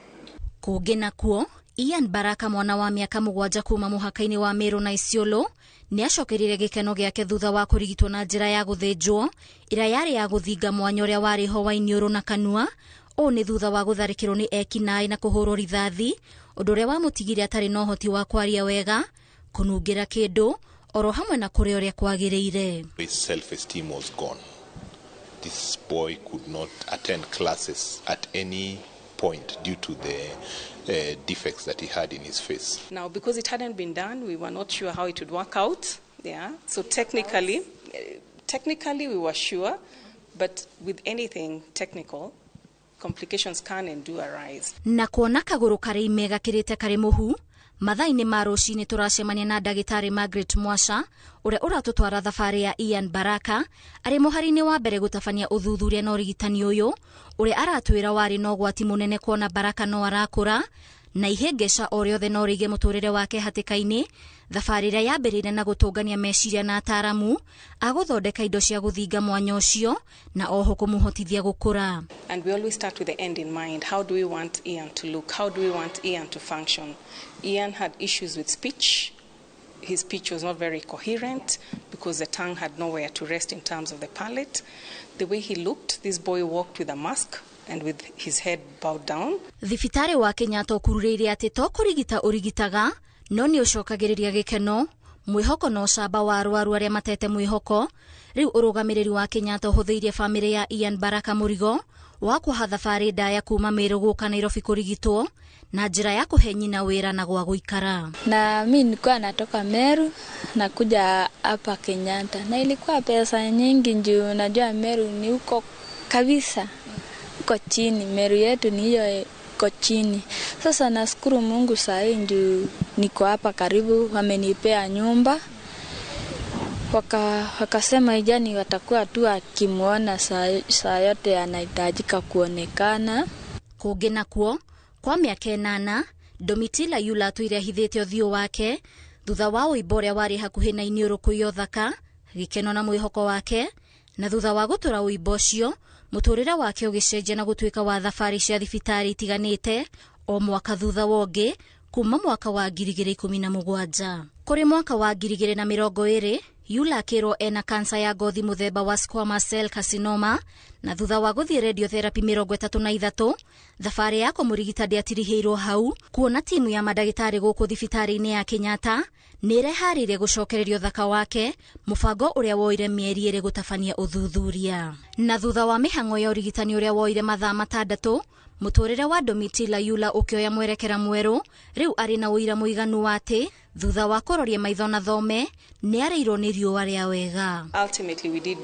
Kũngĩ nakuo, Ian Baraka mwana wa mĩaka 7 kuma mũhaka-inĩ wa Meru na Isiolo nĩ acokerire gĩkeno gĩake thutha wa kũrigitwo na njĩra ya gũthĩnjwo ĩrĩa yarĩ ya gũthinga mwanya ũrĩa warĩ ho wa iniũrũ na kanua. Ũũ nĩ thutha wa gũtharĩkĩrwo nĩ ekinaĩ na kũhũrwo rithathi, ũndũ ũrĩa wamũtigire atarĩ na ũhoti wa kwaria wega, kũnungĩra kĩndũ, oro hamwe na kũrĩa ũrĩa kwagĩrĩire.
His self-esteem was gone. This boy could not attend classes at any point due to the defects that he had in his face.
Now, because it hadn't been done, we were not sure how it would work out. Yeah. So technically we were sure, but with anything technical, complications can and do arise.
Na kuona kagũrũ karĩ ime gakĩrĩte karĩ mũhu, mathaa-inĩ ma rũcinĩ tũracemania na ndagĩtarĩ Margaret Mwasha ũrĩa ũratũtwara thabarĩ ya Ian Baraka arĩ mũhari-inĩ wa mbere gũtabania ũthuthuria na ũrigitani ũyũ ũrĩa aratwĩra warĩ na ũgwati mũnene kuona Baraka no arakũra na ihĩngĩca o rĩothe no rĩige mũtũrĩre wake hatĩka-inĩ. Thabarĩ ĩrĩa yambĩrĩire na gũtũngania meciria na ataaramu a gũthondeka indo cia gũthinga mwanya ũcio na oho kũmũhotithia gũkũra.
And we always start with the end in mind. How do we want Ian to look? How do we want Ian to function? Ian had issues with speech. His speech was not very coherent because the tongue had nowhere to rest in terms of the palate. The way he looked, this boy walked with a mask and with his head bowed down.
Thibitarĩ wa Kenyatta ũkururĩire atĩ to kũrigita ũrigitaga no nĩ ũcokagĩrĩria gĩkeno, mwĩhoko na ũcamba wa arwaru arĩa matete mwĩhoko. Rĩu ũrũgamĩrĩri wa Kenyatta ũhũthĩirie bamĩrĩ ya Ian Baraka mũrigo wa kuoha thabarĩ ndaya kuma Meru gũka Nairobi kũrigitwo na njĩra ya kũhe nyina wĩra na gwa gũikara.
Na mi nilikuwa natoka Meru na kuja hapa Kenyatta, na ilikuwa pesa nyingi juu najua Meru ni huko kabisa, huko chini. Meru yetu ni hiyo iko chini. Sasa nashukuru Mungu saa hii juu niko hapa karibu, wamenipea nyumba. Wakasema ijani watakuwa tu akimuona saa yote anahitajika kuonekana.
Kũngĩ nakuo kwa mĩaka 8 Domitila Yula atũire ahithĩte ũthiũ wake thutha wa ũimbo ũrĩa warĩ hakuhĩ na iniũrũ kũiya ũthaka, gĩkeno na mwĩhoko wake, na thutha wa gũtũra ũimbo ũcio mũtũrĩre wake ũgĩcenjia na gũtuĩka wa thabarĩ cia thibitarĩ itiganĩte o mwaka thutha wa ũngĩ kuma mwaka wa 2017. Kũrĩ mwaka wa 2020 Yula akĩrwo ena kansa ya ngothi mũthemba wa squamous cell carcinoma, na thutha wa gũthiĩ radiotherapy 33 thabarĩ ya kũmũrigita ndĩatirihĩirwo hau, kuona timu ya mandagĩtarĩ gũkũ thibitarĩ-inĩ ya Kenyatta nĩ ĩreharĩirie gũcokereria ũthaka wake, mũbango ũrĩa woire mĩeri 2 gũtabania ũthuthuria. Na thutha wa mĩhang'o ya ũrigitani ũrĩa woire mathaa 6 mũtũrĩre wa Domitila Yula ũkĩoya mwerekera mwerũ. Rĩu arĩ na ũira mũiganu wa atĩ thutha wa kũroria maitho na thome nĩ arĩirwo nĩ riũa rĩa wega.
Ultimately we did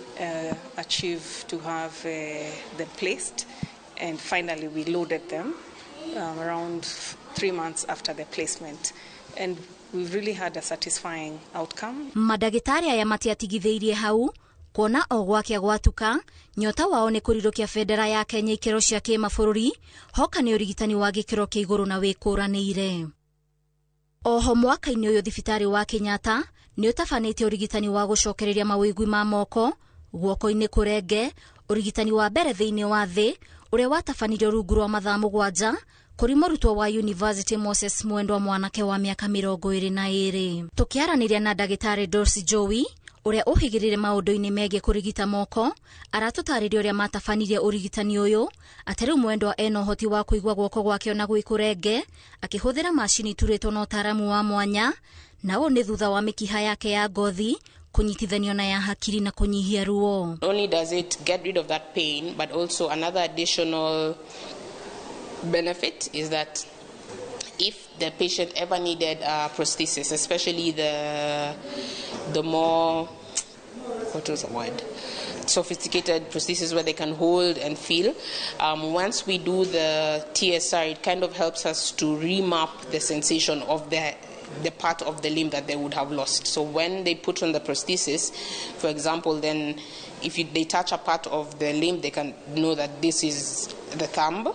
achieve to have them placed, and finally we loaded them around 3 months after the placement, and we really had a satisfying outcome.
Mandagĩtarĩ aya matiatigithĩirie hau, kuona o gwake gwatuka nyota wao nĩ kũrirũkia bendera ya Kenya ikĩro cia kĩmabũrũri, hoka nĩ ũrigitani wa gĩkĩro kĩa igũrũ na wĩkũranĩire. Oho mwaka-inĩ ũyũ thibitarĩ wa Kenyatta nĩ ũtabanĩtie ũrigitani wa gũcokereria mawĩgwi ma moko guoko-inĩ kũrenge, ũrigitani wa mbere thĩinĩ wa thĩ ũrĩa watabanirio rungu rwa mathaa 7 kũrĩ mũrutwo wa University Moses Mwendwa, mwanake wa mĩaka 22. Tũkĩaranĩria na ndagĩtarĩ Dorothy Joey ũrĩa ũhĩgĩrĩire maũndũ-inĩ megiĩ kũrigita moko, aratũtarĩria ũrĩa matabanirie ũrigitani ũyũ, atĩ rĩu Mwendwa ena ũhoti wa kũigua guoko gwake ona gwĩ kũrenge akĩhũthĩra macini iturĩtwo na ũtaaramu wa mwanya, na ũũ nĩ thutha wa mĩkiha yake ya ngothi kũnyitithanio na ya hakiri na kũnyihia ruo.
Not only does it get rid of that pain, but also another additional benefit is that if the patient ever needed a prosthesis, especially the more, what was the word, sophisticated prosthesis where they can hold and feel, once we do the TSR, it kind of helps us to remap the sensation of the part of the limb that they would have lost. So when they put on the prosthesis, for example, then if they touch a part of the limb, they can know that this is the thumb.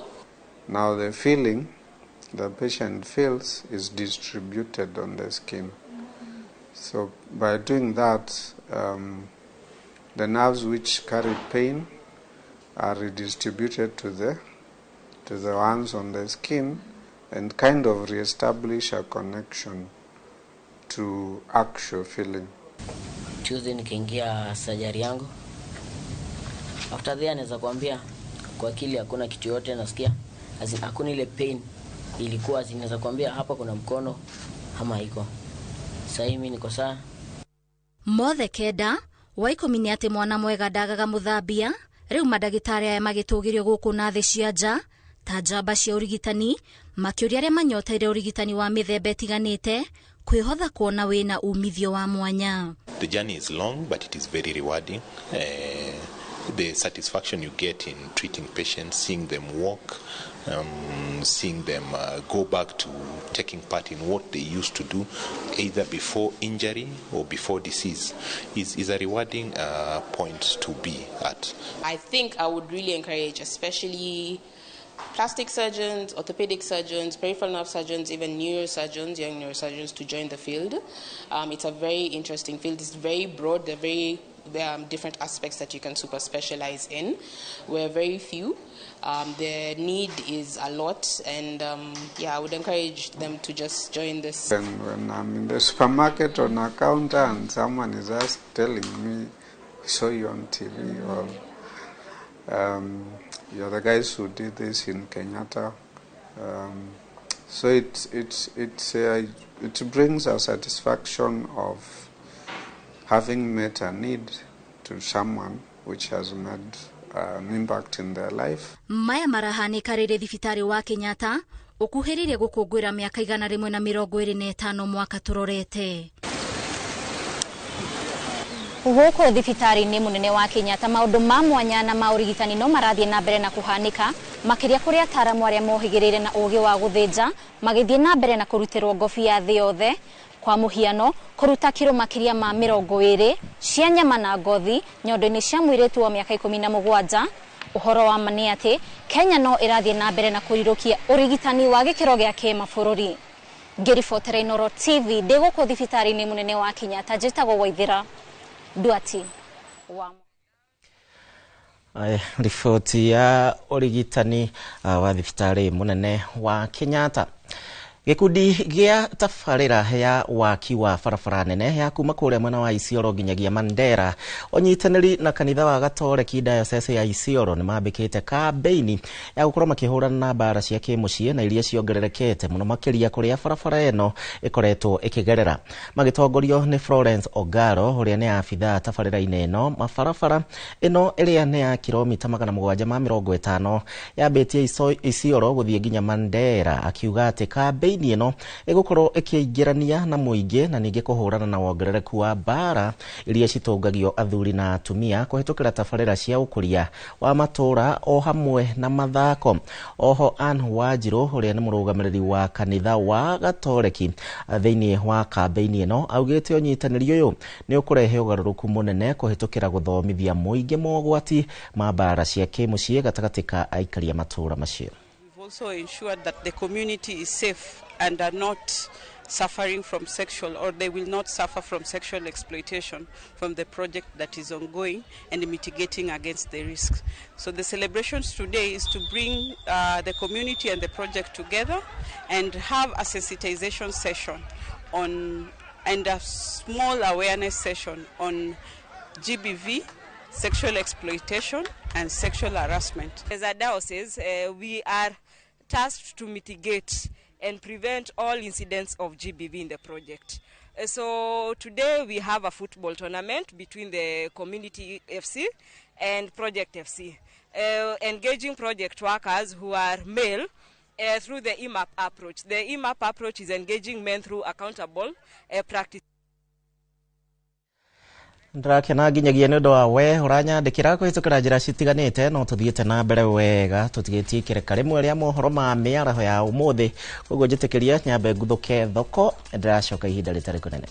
Now the feeling the patient feels is distributed on the skin. So by doing that, the nerves which carry pain are redistributed to the ones on the skin and kind of reestablish a connection to actual feeling.
Tuesday nikaingia surgery yangu. After there naweza kuambia kwa akili hakuna kitu yote nasikia. Hakuna ile pain ilikuwa, zinaweza kuambia hapa kuna mkono ama iko. Sasa mimi niko sawa.
Mothe kenda wa 10 nĩ atĩ mwana mwega ndagaga mũthambia. Rĩu mandagĩtarĩ aya magĩtũgĩrio gũkũ na thĩ cia nja ta njamba cia ũrigitani, makĩũria arĩa manyoteire ũrigitani wa mĩthemba ĩtiganĩte kwĩhotha kuona wĩna umithio wa mwanya.
The journey is long, but it is very rewarding. The satisfaction you get in treating patients, seeing them walk, seeing them go back to taking part in what they used to do, either before injury or before disease, is a rewarding point to be at.
I think I would really encourage, especially plastic surgeons, orthopedic surgeons, peripheral nerve surgeons, even neurosurgeons, young neurosurgeons, to join the field. It's a very interesting field. It's very broad. There are very different aspects that you can super specialize in. We're very few. The need is a lot, and yeah, I would encourage them to just join this.
And when I'm in the supermarket on a counter and someone is just telling me, we saw you on TV, or you're the guys who did this in Kenyatta. So it brings a satisfaction of having met a need to someone which has made an impact in their life.
Maya marahanĩka rĩrĩ thibitarĩ wa Kenyatta ũkuhĩrĩirie gũkũngũĩra mĩaka 125 mwaka tũrorete. Gũkũ thibitarĩ-inĩ mũnene wa Kenyatta maũndũ ma mwanya na ma ũrigitani no marathiĩ na mbere na kũhanĩka, makĩria kũrĩ ataaramu arĩa mohĩgĩrĩire na ũgĩ wa gũthĩnja magĩthiĩ na mbere na kũrutĩrwo ngobi ya thĩ yothe. Kwa mũhiano kũruta kiro makĩria ma 20 cia nyama na ngothi nyondo-inĩ cia mũirĩtu wa mĩaka 17 Ũhoro wa ma nĩ atĩ Kenya no ĩrathiĩ na mbere na kũrirũkia ũrigitani wa gĩkĩro gĩa kĩmabũrũri. Ngĩribotera Inooro TV ndĩ gũkũ thibitarĩ-inĩ mũnene wa Kenyatta, njĩtagwo Waithĩra Nduati wa
Riboti ya ũrigitani wa thibitarĩ mũnene wa Kenyatta. Gĩkundi gĩa tabarĩra ya waki wa barabara nene ya kuma kũrĩa mwena wa Isiolo nginyagia Mandera ũnyitanĩri na kanitha wa Gatoreki Diocese ya Isiolo nĩ mambĩkĩte kambĩini ya gũkorwo makĩhũrana na mbara cia kĩmũciĩ na iria ciongererekete mũno makĩria kũrĩa barabara ĩno ĩkoretwo ĩkĩgerera. Magĩtongorio nĩ Florence Ogaro ũrĩa nĩ abithaa tabarĩra-inĩ ĩno, mabarabara ĩno ĩrĩa nĩ ya kilomita 750 yambĩtie Isiolo gũthiĩ nginya Mandera, akiuga atĩ kambĩini ĩno ĩgũkorwo ĩkĩingĩrania na mũingĩ na ningĩ kũhũrana na wongerereku wa mbara iria citũngagio athuri na atumia kũhĩtũkĩra tabarĩra cia ũkũria wa matũũra o hamwe na mathako. Oho Ann Wanjirũ ũrĩa nĩ mũrũgamĩrĩri wa kanitha wa Gatoreki thĩinĩ wa kambĩini ĩno augĩte ũnyitanĩri ũyũ nĩ ũkũrehe ũgarũrũku mũnene kũhĩtũkĩra gũthomithia mũingĩ mogwati ma mbara cia kĩmũciĩ gatagatĩ ka aikari a matũũra macio.
Also ensured that the community is safe and are not suffering from sexual, or they will not suffer from sexual exploitation from the project that is ongoing, and mitigating against the risks. So the celebrations today is to bring the community and the project together and have a sensitization session on, and a small awareness session on GBV, sexual exploitation and sexual harassment.
As a diocese, we are tasked to mitigate and prevent all incidents of GBV in the project. So today we have a football tournament between the Community FC and Project FC, engaging project workers who are male through the EMAP approach. The EMAP approach is engaging men through accountable practice.
Ndĩrakena nginyagia nĩ ũndũ wa we ũranyandĩkĩra kũhĩtũkĩra njĩra citiganĩte, no tũthiĩte na mbere wega tũtigĩtie ikereka rĩmwe rĩa mohoro ma mĩaraho ya ũmũthĩ. Koguo njĩtĩkĩria nyambe nguthũke thoko, ndĩracoka ihinda rĩtarĩ kũnene.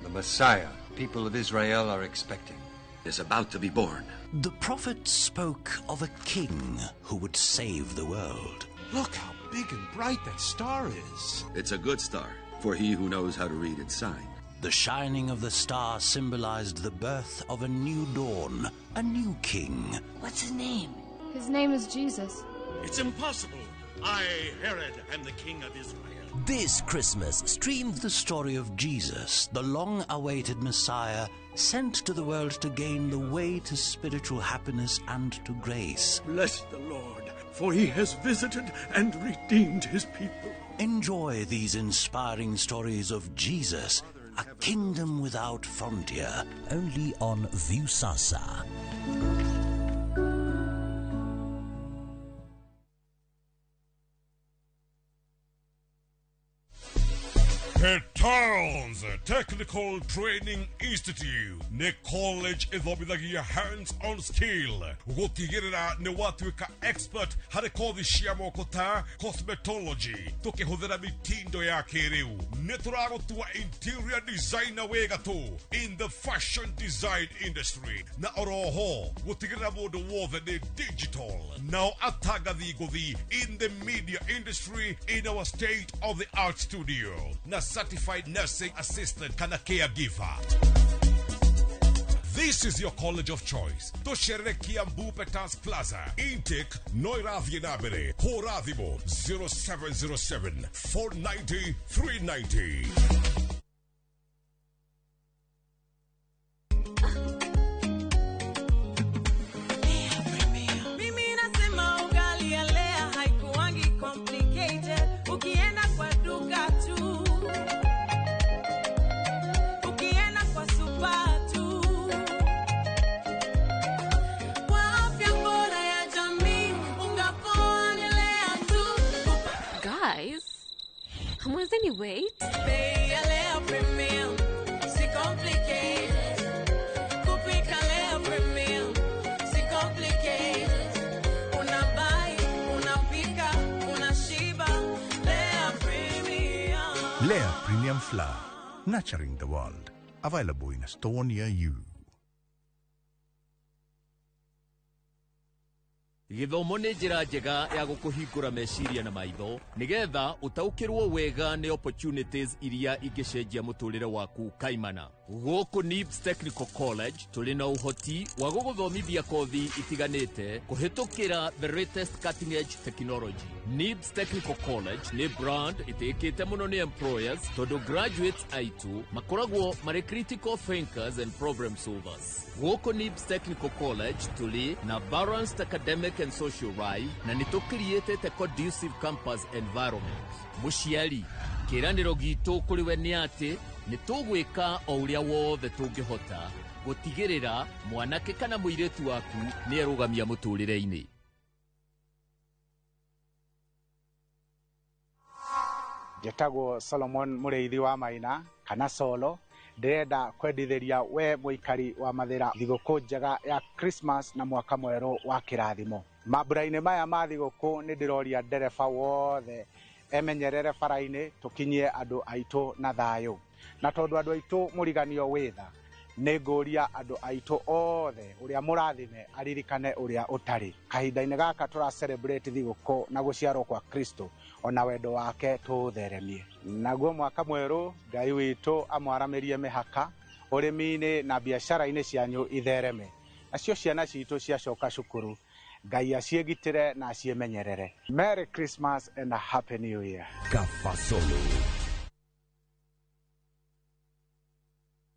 The Messiah people of Israel are expecting
is about to be born.
The prophet spoke of a king who would save the world.
Look how big and bright that star is.
It's a good star for he who knows how to read its sign.
The shining of the star symbolized the birth of a new dawn, a new king.
What's his name?
His name is Jesus.
It's impossible. I, Herod, am the king of Israel.
This Christmas, stream the story of Jesus, the long-awaited Messiah, sent to the world to gain the way to spiritual happiness and to grace.
Bless the Lord, for he has visited and redeemed his people.
Enjoy these inspiring stories of Jesus, a kingdom without frontier, only on Viusasa.
Towns Technical Training Institute nĩ college ĩthomithagia hands-on skill gũtigĩrĩra nĩ watuĩka expert harĩ kothi cia moko ta cosmetology tũkĩhũthĩra mitindo ya kĩrĩu. Nĩ tũragũtua interior designer wĩ gatũ in the fashion design industry, na oroho gũtigĩrĩra mũndũ wothe nĩ digital nao atangathi ngũthi in the media industry in our state of the art studio na certified nursing assistant kana caregiver. This is your college of choice. Tũcerere Kiambu Peters Plaza. Intake no ĩrathiĩ na mbere. Hũra thimũ 0707 490 390.
Mimi nasema ugali ya Lea haikuangi complicated. Ukienda kwa duka tu, ukienda kwa super tu. Kwa afya bora ya jamii, unga poa ni Lea tu.
Guys, hamwezi ni wait?
Bei ya Lea Premium, si complicated. Kupika Lea Premium, si complicated. Unabuy, unapika, unashiba, Lea Premium.
Lea Premium Flour, nurturing the world. Available in a store near you.
Gĩthomo nĩ njĩra njega ya gũkũhingũra meciria na maitho nĩgetha ũtaũkĩrwo wega nĩ opportunities iria ingĩcenjia mũtũrĩre waku kaimana. Gũkũ NIBS Technical College tũrĩ na ũhoti wa gũgũthomithia kothi itiganĩte kũhĩtũkĩra the latest cutting edge technology. NIBS Technical College nĩ brand ĩtĩkĩte mũno nĩ employers tondũ graduates aitũ makoragwo marĩ critical thinkers and problem solvers. Gũkũ NIBS Technical College tũrĩ na balanced academic and social life na nĩ tũcreatĩte conducive campus environment. Mũciari, kĩĩranĩro gitũ kũrĩ we nĩ atĩ nĩ tũgwĩka o ũrĩa wothe tũngĩhota gũtigĩrĩra mwanake kana mũirĩtu waku nĩ erũgamia mũtũrĩre-inĩ.
Njĩtagwo Solomon Mũrĩithi wa Maina kana Solo. Ndĩrenda kwendithĩria we mũikari wa Mathĩra thigũkũ njega ya Christmas na mwaka mwerũ wa kĩrathimo. Mambura-inĩ maya ma thigũkũ nĩ ndĩroria ndereba wothe emenyerere bara-inĩ tũkinyie andũ aitũ na thayũ. Na tondũ andũ aitũ mũriganio wĩ tha, nĩ ngũria andũ aitũ othe ũrĩa mũrathime aririkane ũrĩa ũtarĩ. Kahinda-inĩ gaka tũra celebrate thigũkũ na gũciarwo kwa Kristo ona wendo wake tũũtheremie. Naguo mwaka mwerũ Ngai witũ amwaramĩrie mĩhaka ũrĩmi-inĩ na biacara-inĩ cianyu ithereme. Nacio ciana citũ ciacoka cukuru Ngai aciĩgitĩre na aciĩmenyerere. Merry Christmas and a Happy New Year.
Kafasolo.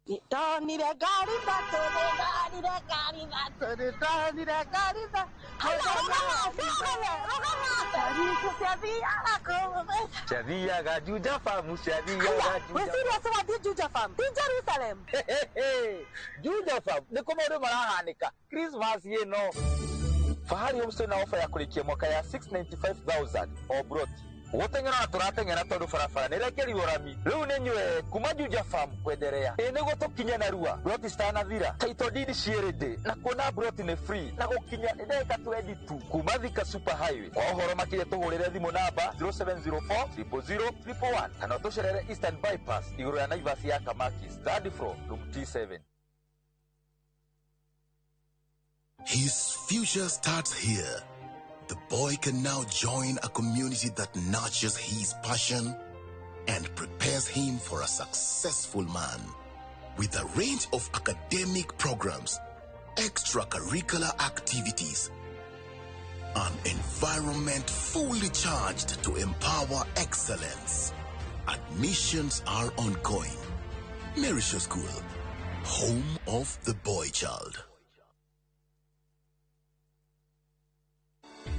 Ndonire ngari thatũ, nĩndonire ngari thatũ, nĩndonire ngari thatũ. Rũgama, rũgama, rũgama. Ngari ciathiaga kũu.
Ciathiaga Juja Farm, ciathiaga Juja.
Wĩ serious wathiĩ Juja Farm? Ti Jerusalem.
Juja Farm nĩkuo maũndũ marahanĩka Christmas ĩno. Fahari Homestay na ofa ya kũrĩkia mwaka ya 695,000 o broti. Gũteng'era na tũrateng'era tondũ barabara nĩ ĩrekerirwo rami. Rĩu nĩ nyue kuma Juja Farm kwenderea. Ĩ nĩguo tũkinye narua broti citanathira. Title deed ciĩ ready na kuona broti nĩ free na gũkinya nĩ ndagĩka 20 tu kuma Thika Super Highway. Kwa ũhoro makĩria tũhũrĩre thimũ namba 0704 000 111 kana ũtũcerere Eastern Bypass igũrũ ya Naivas ya Kamakis, third floor, room T7.
His future starts here. The boy can now join a community that nurtures his passion and prepares him for a successful man. With a range of academic programs, extracurricular activities, an environment fully charged to empower excellence. Admissions are ongoing. Merishaw School, home of the boy child.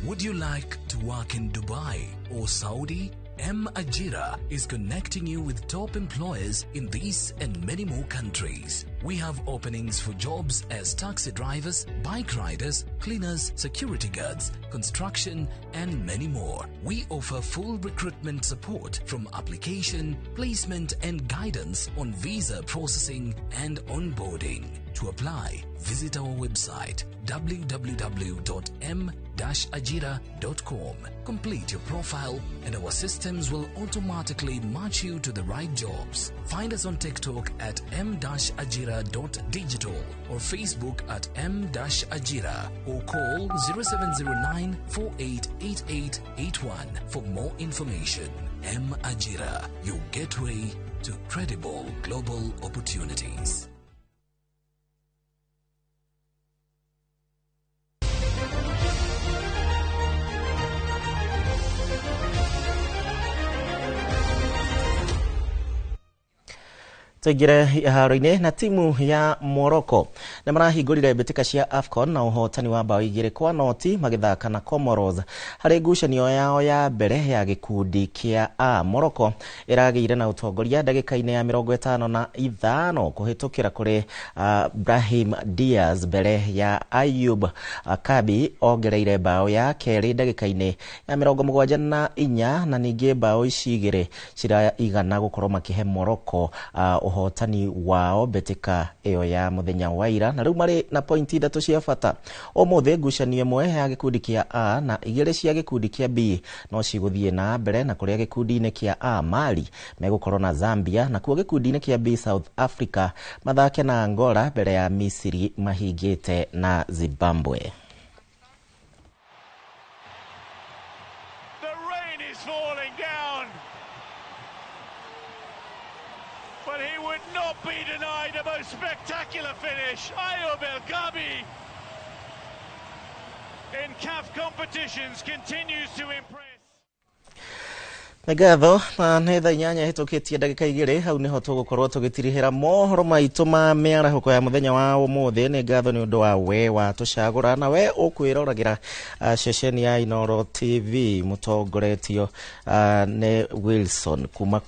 Would you like to work in Dubai or Saudi? M Ajira is connecting you with top employers in these and many more countries. We have openings for jobs as taxi drivers, bike riders, cleaners, security guards, construction, and many more. We offer full recruitment support from application, placement, and guidance on visa processing and onboarding. To apply, visit our website www.m-ajira.com. Complete your profile and our systems will automatically match you to the right jobs. Find us on TikTok at m-ajira.digital or Facebook at m-ajira or call 0709 488881 for more information. M Ajira, your gateway to credible global opportunities.
Tũingĩre iharo-inĩ na timu ya Morocco nĩ marahingũrire mbĩtĩka cia AFCON na ũhotani wa bao 2-0 magĩthaka na Comoros harĩ ngucanio yao ya mbere ya gĩkundi kĩa A. Morocco ĩragĩire na ũtongoria ndagĩka-inĩ ya 55 kũhĩtũkĩra kũrĩ Brahim Diaz mbere ya Ayub Kabi ongereire bao ya kerĩ ndagĩka-inĩ ya 74 na ningĩ bao ici igĩrĩ ciraigana gũkorwo makĩhe Morocco Ũhotani wao mbĩtĩka ĩyo ya mũthenya wa ira, na rĩu marĩ na pointi 3 cia bata. Ũmũthĩ ngucanio ĩmwe ya gĩkundi kĩa A na 2 cia gĩkundi kĩa B no cigũthiĩ na mbere, na kũrĩa gĩkundi-inĩ kĩa A Mali megũkorwo na Zambia, na kuo gĩkundi-inĩ kĩa B South Africa mathake na Angola mbere ya Misiri mahingĩte na Zimbabwe.
The rain is falling down, but he would not be denied a most spectacular finish. Ayoub El Kaabi in CAF competitions continues to impress.
Nĩ ngatho, na nĩ thaa 8 hĩtũkĩtie ndagĩka 2. Hau nĩho tũgũkorwo tũgĩtirihĩra mohoro maitũ ma mĩarahũko ya mũthenya wa ũmũthĩ. Nĩ ngatho nĩ ũndũ wa we watũcagũra na we ũkwĩroragĩra ceceni ya Inooro TV mũtongoretio nĩ Wilson kuma.